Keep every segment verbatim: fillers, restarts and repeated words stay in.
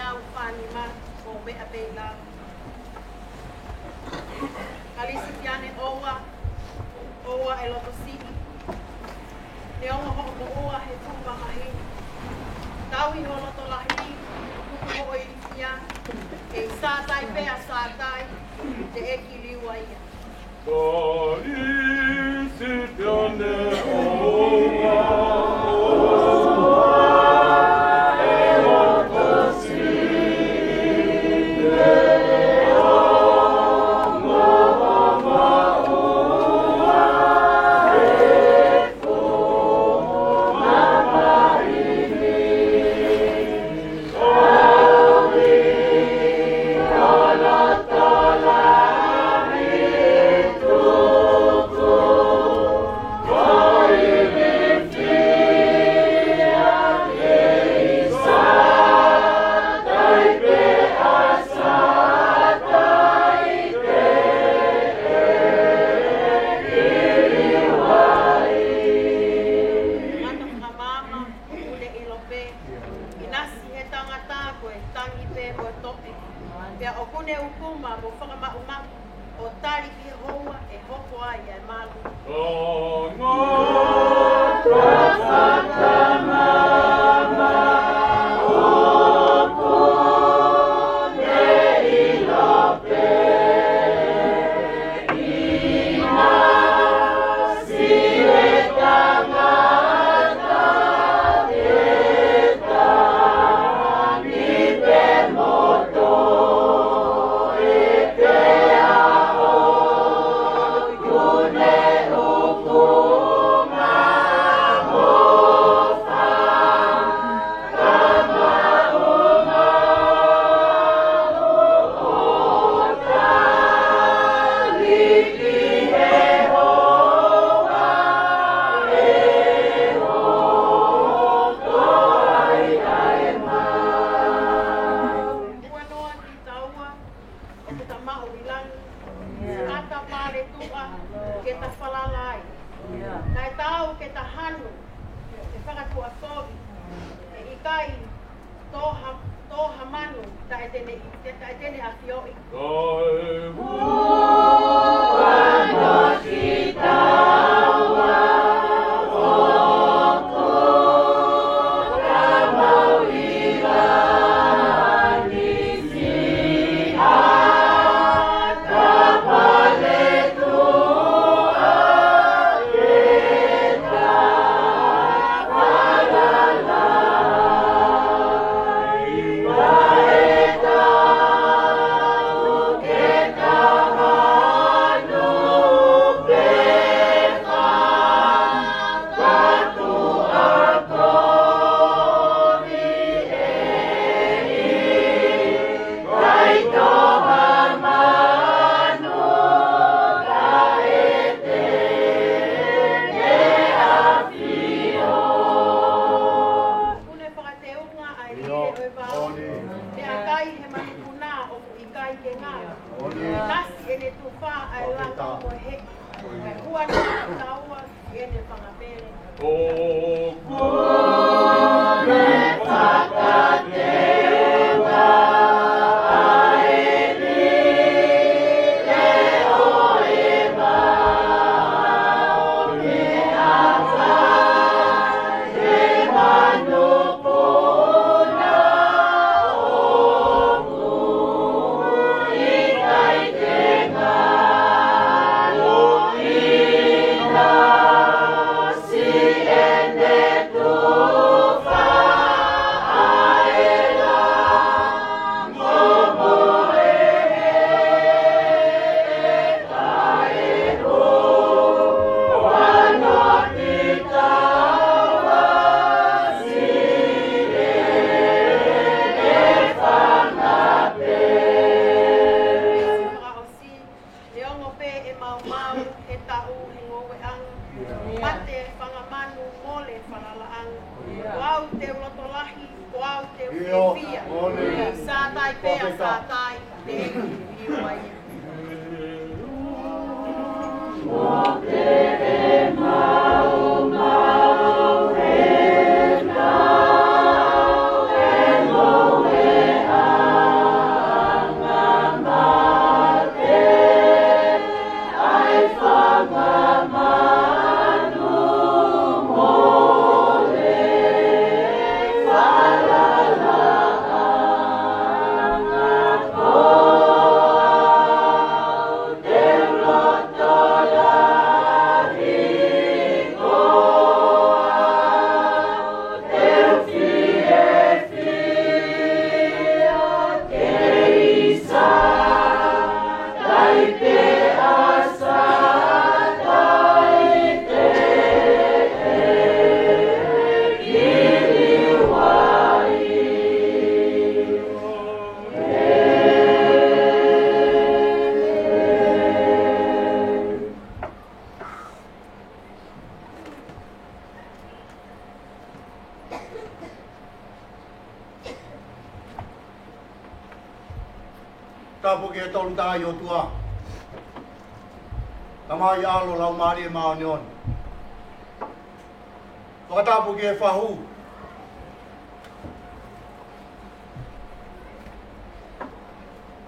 ʻAu fānima, ʻo meʻa pē ʻi lalo. Kalisitiane ʻoua, ʻoua ʻe loto siʻi. Neongo hoʻo moʻua he tuʻu mamahi, tauhi ho loto lahi, tuku hoʻo ilifia, kei sātai pea sātai, teʻeki liua ia. Kalisitiane ʻoua, ʻoua ʻe loto siʻi. Mata fakamaama, ʻoku ne ʻilo pē. ʻInasi he tangata ko e tangi pē mo e toʻe. Pea ʻoku ne ukuma mo fakamaʻumaʻu, ʻo tali ki he houa ʻe hoko ai ʻa e malu. Tangata fakamaama, ʻoku ne ʻilo pē. Ua noa kitaua, ʻoku ta maʻu ʻi langi. Ata pale tuʻa, ke ta falala ai. Naʻe taau ke ta hanu, ke fakatuʻafoʻi, ʻe ʻikai tō ha, tō ha manu taʻe te ne, taʻe te ne ʻafioʻi. Kae hū ange kitaua ʻoku ta maʻu ʻi langi, siʻa ta pale tuʻa ke ta falala. Teunga ʻa e lele ʻo e vao. Meʻakai he manupuna ʻoku ʻikai ke ngalo. Kasi ʻene tufa ʻa e langa mo e heʻi. Kae hū ange kitaua ki heʻene fanga pele. ʻOku ne fakateunga ʻa e lele ʻo e vao. Meʻakai he manupuna ʻoku ʻikai ke ngalo, ʻinasi ʻene tufa ʻa e langa mo e heʻi. Neongo pē ʻe maumau, he taʻu, he ngoueʻanga, mate fanga manu, mole falalaʻanga. Ko au te u loto lahi, ko au te u fiefia. Sātai pea sātai, teʻeki liua ia. Tapu ki he Tolu Tahaʻi ʻOtua, Tamai, ʻAlo, Laumālie Māʻoniʻoni. Fakatapu ki he fahu.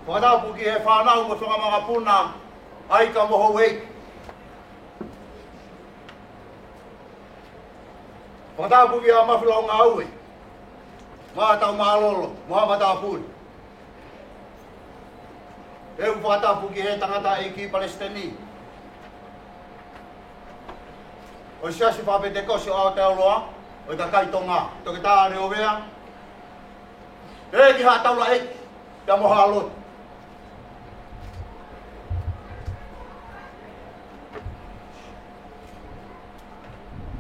Fakatapu ki he fānau mo e fanga makapuna, ʻa ia ka mo houʻeiki. Fakatapu ki he Mafileʻo Ngāue, Maʻa Taumalolo mo e Matāpule. ʻOku ou fakatapu ki he tangataʻeiki palesiteni ʻo e Siasi Fakapenitekosi ʻo Aotearoa, ʻo e kakai Tonga, Toketā Leovea, ʻEiki Haʻa Taulaʻeiki, pea mo Haʻa Lotu.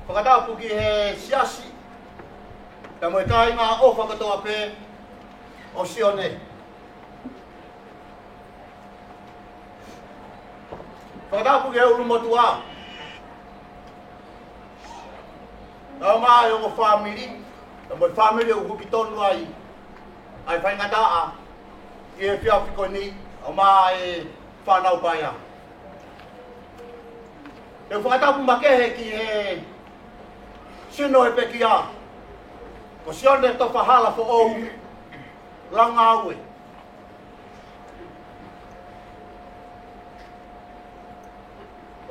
Fakatapu ki he siasi, pea mo e kāinga ʻofa kotoa pē ʻo Sione. Fakatapu ki he ʻulumotuʻa, kae ʻumaʻā e ongo fāmili, pea mo e fāmili ʻoku kei tonu ai ʻa e faingataʻa ʻi he efiafi ko eni, kae ʻumaʻā e fānau paea. ʻOku ou fakatapu makehe ki he sino ʻo e pekia, ko Sione Tofahala Foʻou Laungāue.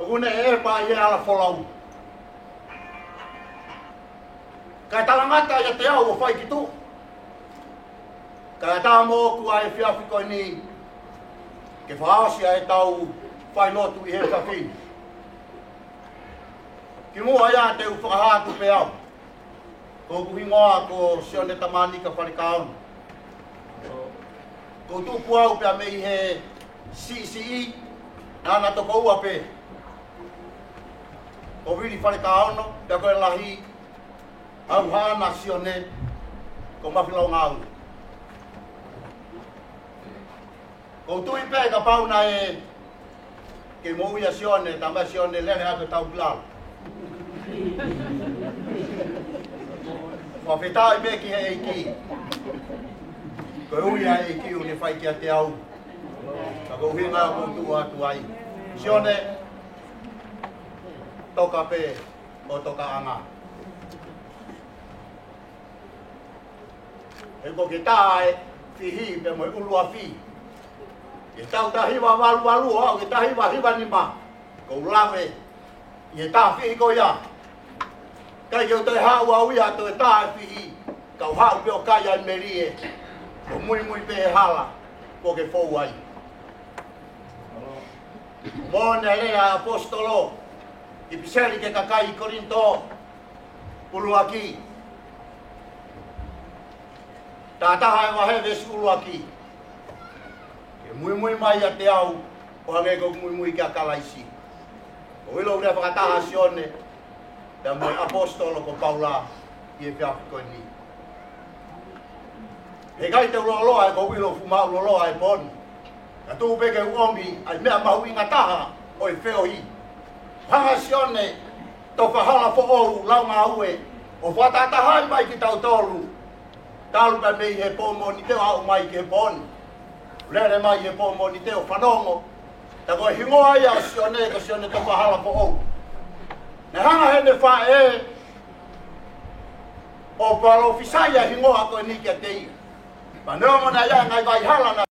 ʻOku ne ʻepa ʻi he hala folau, kae talangata ʻiate au ʻo fai ki tuʻa. Kae ʻatā moʻoku ʻa e efiafi ko eni ke fakaʻosi ʻa ʻetau failotu ʻi he efiafi ni. Kimuʻa ia te u fakahā atu pē au. Ko hoku hingoa ko Sione Tamanika Falekaono. ʻOku ou tupu au pea mei he siʻisiʻi naʻa na tokoua pē, ko Vili Falekaono, pea ko e lahi ʻa e haʻana Sione ko Mafileʻo Ngāue. ʻOku ou tui pē kapau naʻe kei moʻui ʻa Sione, talamai ʻe Sione lele atu e tau ki lalo. Fakafetaʻi pē ki he ʻEiki, koeʻuhi ʻa e ʻEiki ʻoku ne fai kiate au. Ka ko e ʻuhinga ia ʻoku ou tuʻu atu ai. Sione, toka pē ʻo tokaʻanga. He ko e tā e fihi pea mo e ʻuluafi, ʻi he taʻu taha hiva valu valu ʻo aʻu ki he taha hiva hiva nima, ʻoku ou lave ʻi he tā fihi ko ia. ʻIkai ke u toe haʻu au ia ʻo toe tā e fihi, kau haʻu pē ʻo kai ʻa e melie, ʻo muimui pē he hala kuo ke fou ai. Moʻoni e lea ʻa e ʻaposetolo ʻi he ʻipiseli ki he kakai Kolinitō ʻuluaki, taha taha e vahe veesi ʻuluaki: Ke muimui mai ʻiate au ʻo hangē ko ʻeku muimui kia Kalaisi. ʻOku ou ʻilo ʻoku lea fakataha ʻa Sione pea mo e ʻaposetolo ko Paula ʻi he efiafi ko eni. Heʻikai te u lōloa he ʻoku ou ʻilo ʻoku fuʻu maʻulōloa e pō ni. Ka tuku pē ke u ʻomi ʻa e meʻa mahuʻinga taha ʻo e feohi. Hanga ʻe Sione Tofahala Foʻou Laungāue ʻo fakatahatahaʻi mai kitautolu, talu pē mei he pō Mōnite ʻo aʻu mai ki he pō ni. Lele mai he pō Mōnite ʻo fanongo. Tā ko e hingoa ia ʻo Sione ko Sione Tofahala Foʻou. Naʻe hanga ʻe heʻene faʻē ʻo palōfisai ʻa e hingoa ko eni kiate ia. Pea neongo naʻe ʻi ai e ngaahi vai hala naʻe